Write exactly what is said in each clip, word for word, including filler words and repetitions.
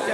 Who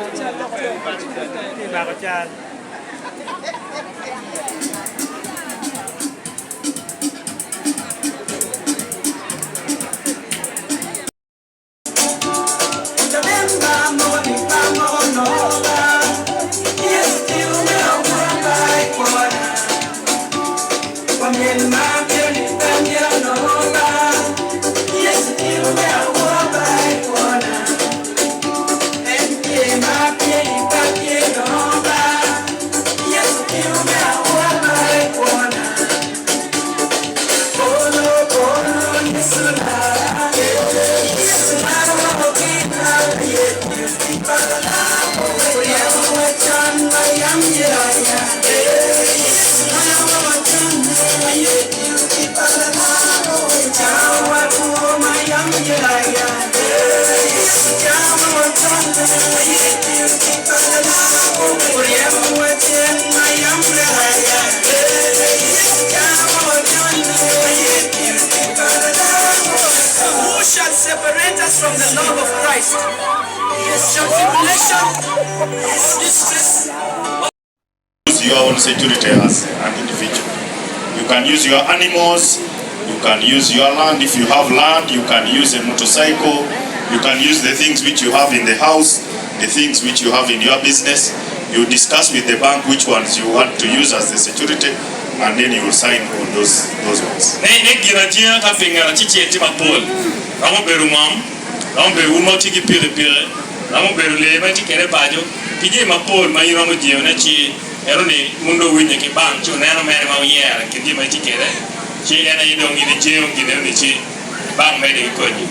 shall separate us from the love of Christ? Shall tribulation, distress, use your own security as an individual. You can use your animals, you can use your land. If you have land, you can use a motorcycle, you can use the things which you have in the house, the things which you have in your business. You discuss with the bank which ones you want to use as the security, and then you will sign on those, those ones. Ni, ni gin atye ka piŋo acecel tye mapol. Romo bedo ngom, romo bedo wun ma otye ki pikipiki, romo bedo lee ma itye kede i paco, ki jami mapol ma in romo jeo ne ci, ero ni wun doŋ winyo ki baŋ, ci oneno mere ma oyero i kin jami ma itye kede, ci en aye doŋ in ijeo gin ero ni ci baŋ mede ki konyi.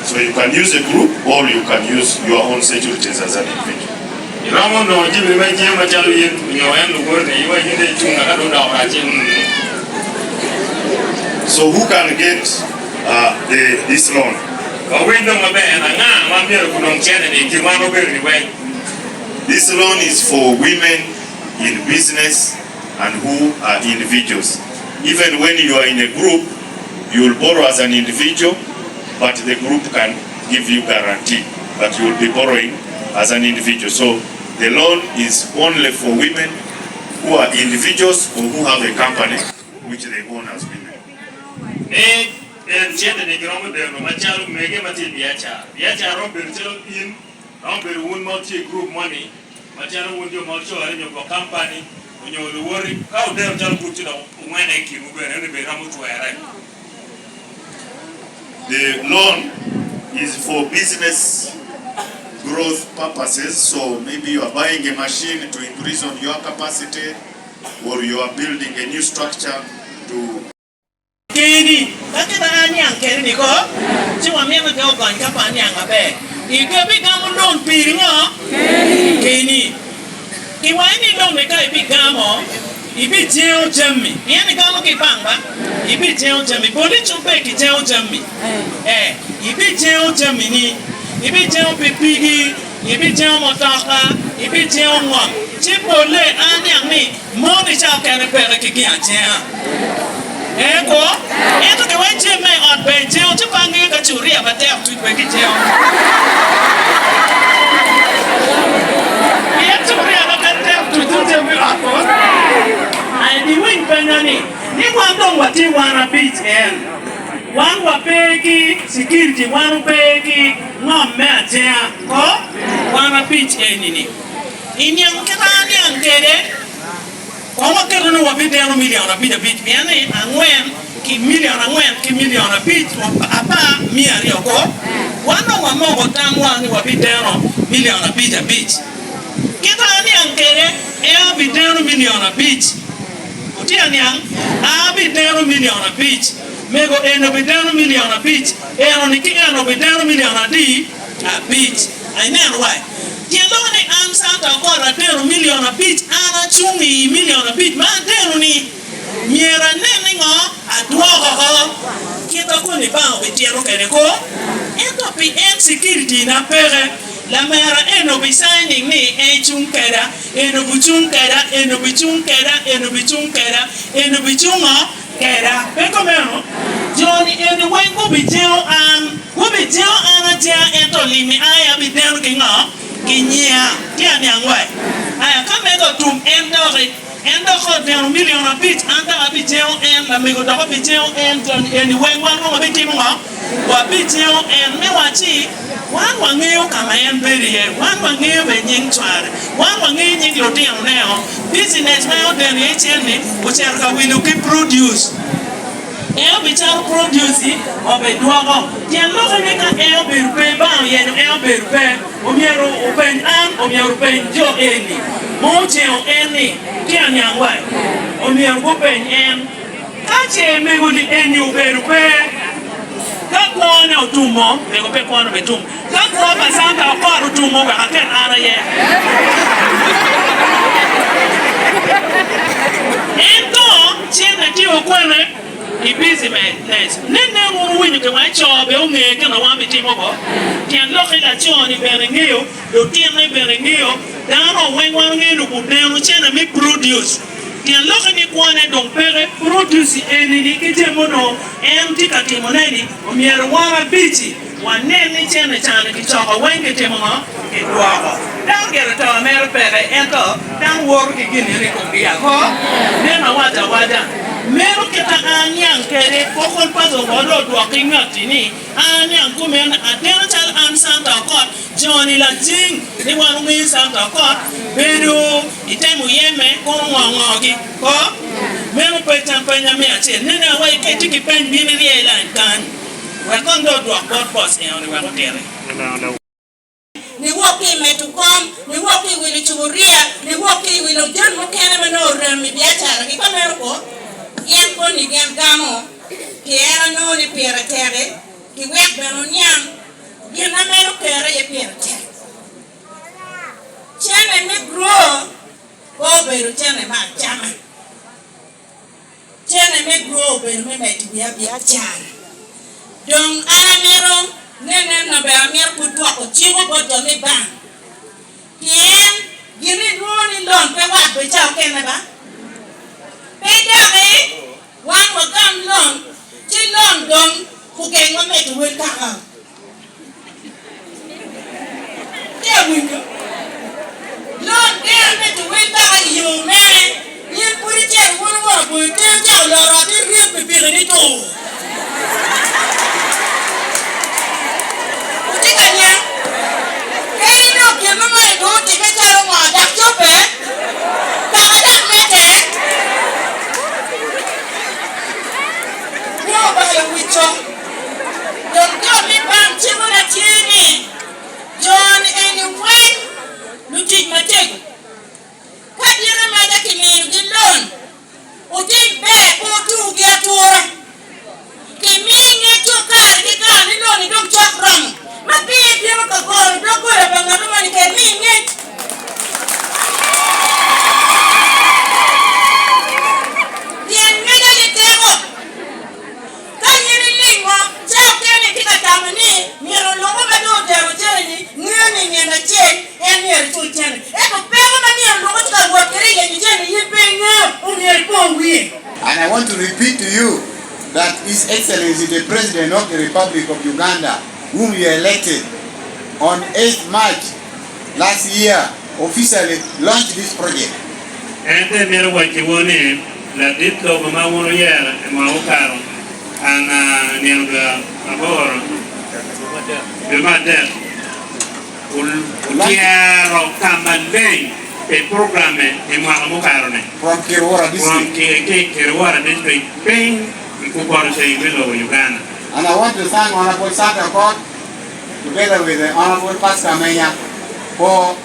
So you can use a group or you can use your own securities as an individual. Iromo nongo jami ma ijeo macalo yen, onyo en lugoro ni iwa yin de icuŋ aka doŋ dok rac. So who can get uh, the, this loan? Wawiny doŋ maber, aŋa ma myero kun doŋ cene ni gin wan obedo ni weny? This loan is for women in business and who are individuals. Even when you are in a group, you will borrow as an individual, but the group can give you guarantee, but you will be borrowing as an individual. So the loan is only for women who are individuals or who have a company which they own as women. Ni en cente ni giromo deno macalo mege ma tye i biacara. Biacara romo bedo calo in, romo bedo wun ma otye i group moni, macalo wun jo ma ocore nyo gwok kampani, onyo luwoti, ka odeno calo group ci dok ongwene i kinwu bene, ento bene romo twerre. The loan is for business growth purposes, so maybe you are buying a machine to increase on your capacity, or you are building a new structure to Keni, ka kite an niaŋ kede ni ko, ci wamito jo ogony ka pe aniaŋ aber. Ipe bigamo loan piri ŋo? Keni. Kiwae ni loan ni ka ibigamo, ibijeo jami. Pien igamo ki baŋ ba? Ibijeo jami. Pwod icupe kijeo jami. Eh, ibijeo jami ni. Ibijeo pikipiki, ibijeo motoka, ibijeo ŋom. Ci pole an niaŋ ni Mon ica okene peke ki gin acea. Eko, ento ka wek cem me ot ber ceo, ci baŋ ŋeo ka curia matek tut wek iceo. Pien curia ma ka tek tut tut cem me ot ko. Ai, biwiny penya ni, ni wan doŋ watye wan abic en. Wan wape ki security, wan ope ki ŋom me acea. Ko, wan abic eni ni. I niaŋ kite a niaŋ kede, Koŋ waketo ni wabideno milion abic abic, pien ni aŋwen ki milion aŋwen ki milion abic, apar mia aryo oko. Wan doŋ wamoko tamwa ni wabideno milion abic abic. Kit a aniaŋ kede, en abideno milion abic. Wutye aniaŋ? Abideno milion abic. Mego en obideno milion abic. En oni ki en obideno milion adi? Abic. Ineno wa? Pien loko ni an Santa Okot adeno milion abic, an acuŋ i milion abic ma adeno-ni. Myero anen ni ŋo? Adwoko oko. Kit a koni baŋ obityero kede ko. Ento pi en security na peke, lamera en obi signing ni en cuŋ keda, en obi cuŋ keda, en obi cuŋ keda, en obi cuŋ keda, en obi cuŋ ŋo? Keda. Pe komeno? Jo-ni eni weng gubijeo an, gubijeo an ajea, ento lim i aye abideno ki ŋo? Ki nyiŋa, tye aniaŋ wa. Aya, ka mego otum en doki, en dok oteno milion abic, an dok abiceŋo en, lamego dok obiceŋo en, joni eni weng wan wong abitimo ŋo? Wabiceŋo en, me wacci, wan waŋeyo ka ma en bedo iye, wan waŋeyo bene nyiŋ cware, wan waŋeyo nyiŋ lutinone o, business ma en oteno iye cen-ni, ocito ka wilo ki produce. En obicako produce, obidwoko. Tyen lokke ni ka en obedo pe, Obaŋa oyenyo en obedo pe, omyero openy an, omyero openy jo eni. Mom oceŋo en ni, tye aniaŋ wa. Omyero gupeny en. Ka ce mego ni eni obedo pe, ka kwone otumo, mego pe kwone obetum. Ka kwo pa Santa Okot otumo, wek aket an aye. En doŋ cen etye okwene i business. Nene wun owinyo gin ma co be oŋe gin a wan bitimo oko. Tyen lok i laco-ni bene ŋeyo, lutinne bene ŋeyo, dano weng wan oŋeyo loko neno cene me produce. Tyen lok ni kwane doŋ peke, produce eni ni ki jami onongo en tye ka timone-ni, omyero wan abici wanen ni cene can kicoko weng kitimo ŋo? Kidwoko. Dano gire to mere peke, ento dano woto ki gin eno i komgi ako. Nen awaco awaca. Meno kit a an niaŋ kede, kok won paco ŋo do odwok i ŋatti ni, an niaŋ kumeno ateno cal an Santa Okot, joni laciŋ, ni wan oŋeyo Santa Okot, bedo i te muyeme, kono ŋo ŋogi ko? Meno pe can peny ame acel. Nene awa iketo ki peny bino irye i line kany. Wek koŋ do odwok bot boss eno ni wek otiri. Ni wok ki i meto kom, ni wok ki i wilo cuburia, ni wok ki i wilo jami mukene ma nongo orem i biacaragi. Ka meno ko, gin koni gin gamo, pien en anongo ni pire tek, ki wek bene oniaŋ gin ame okero iye pire tek. Cene me grow pe obedo cene me acama. Cene me grow obedo me medo wi abiacara. Doŋ an amito, nenen na bene amito pwod dwoko ciko bot jo me bank. Pien gin inwoŋo ni lon pe wat be ca okene ba? Pe doki, wan wagam lon, ci lon doŋ ogeŋwa medo wel kaka. Tye awinyo. Lord Ger me Tuwil kaka i yo mere, yin pwod icero wun oworo boyo te ocako loro ate ryep pikipiki ni tur. Wutye ka niaŋ? Ka in dok gin me mac doŋ otime calo ŋo, dok cobbe? Kaka dok mete? Woo, balo wico. Dok jo me bam ciko na tye ni, Jon eni weng lutic matego. Ka dito maca kimiogi lon, otim ber pe otugi atura. Kimi ŋec cok kare ki kare ni lon doŋ cok romo. Ma piny ibino ka goro doggola pa ŋat moni kede mi ŋec. Pien ŋec aye teko. Ka yin iliŋo, ca okene itye ka tamo ni myero oluko ma doŋ otero cene-ni, ŋeo ni nino acel en myero icul cene. Ento peko ma myero oluko tye ka wot kede i yenyo cene, yin pe iŋeo, omyero ipoŋ wie. And I want to repeat to you that His Excellency the President of the Republic of Uganda, whom you elected on eighth March last year, officially launched this project. En te mito wacciwu ni, ladit lobo ma wun oyero i mwaka okato, an, ah, nino dwe aboro, dwe me adek, ol-, otyero ka maleng pi program-me i mwaka mukato-ni. From Kiruwora District. From Ki-, Ki-, Kiruwora District, piny i Kupoto Ceng me lobo Uganda. And I want to thank Honorable Santa Okot together with the Honorable Pastor Menya for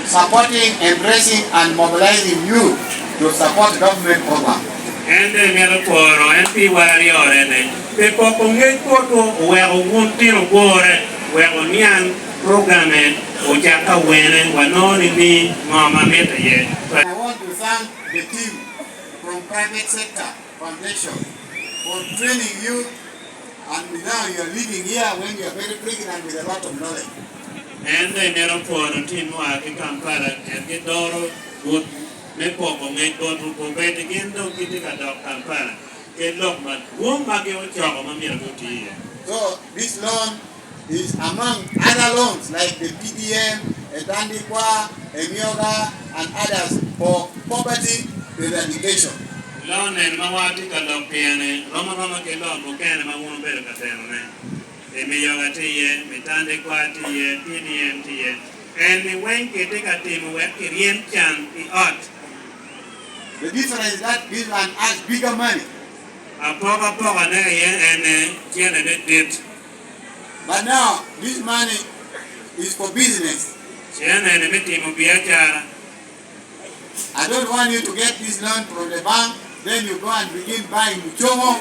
supporting, embracing and mobilizing you to support government program. En daŋ mito pworo en pi war aryo arene, pi poko ŋec botwu, oweko wun tino gwore, wek oniaŋ program-me ocak ka wene, wanongo ni ni ŋo ma mitte iye. I want to thank the team from private sector foundation for training you, and now you are leaving here when you are very pregnant with a lot of knowledge. En daŋ mito pworo tim me oa ki Kampala, en gidoro but me poko ŋec botwu, obed gin doŋ gitye ka dok Kampala, kede lok madwong ma gin ocoko ma myero giti iye. So this loan is among other loans like the P D M, Etandikwa, emioga, and others for poverty eradication. Loan en ma watye ka lok pire-ni rom aroma ki loan mukene ma wun obedo ka tenone. Emiyoga tye iye, mitandikwa tye iye, P D M tye iye. En ni weng kitye ka timo wek kiryem can i ot. The difference is that this one has bigger money. Apokapokane iye en ni cene ne dit. But now, this money is for business. Cene ni me timo biacara. I don't want you to get this loan from the bank, then you go and begin buying muchomo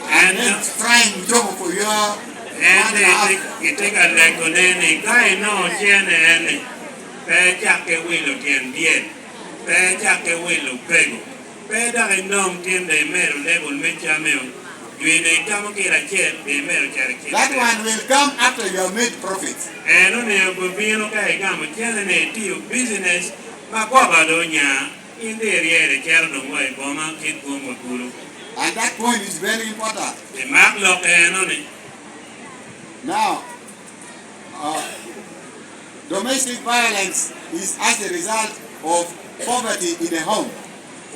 and then frying muchomo for your En one ni and a half. Itye ka legone ni ka inongo cene en ni, pe icakke wilo tyen dyel, pe icakke wilo pego, pe dok inong tyen dok imedo level me camme. Dwe-ni igamo kilo acel, dok imedo caro kilo That adek. One will come after you have made profits. En oneko bino ka igamo cene ni itiyo business ma goba doŋ onya, in dok iryere icito doŋ wa i boma kit boma kulu. And that point is very important. Imak lok eno ni. Now, uh, domestic violence is as a result of poverty in a home.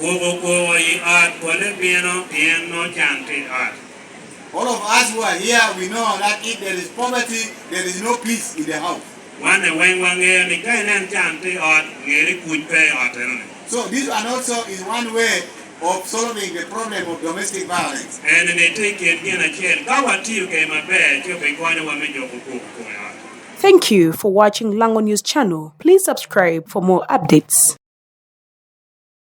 Koko koko i ot pole bino pien nongo can tye i ot. All of us who are here, we know that if there is poverty, there is no peace in the house. Wan weng waŋeo ni ka inen can tye i ot, ŋe ni kuc pe i ot enoni. So this one also is one way of solving the problem of domestic violence. En ni tye i kin gin acel, ka watiyo kede maber, ci obikonyowa me juko koko i ot. Thank you for watching Lango News Channel. Please subscribe for more updates.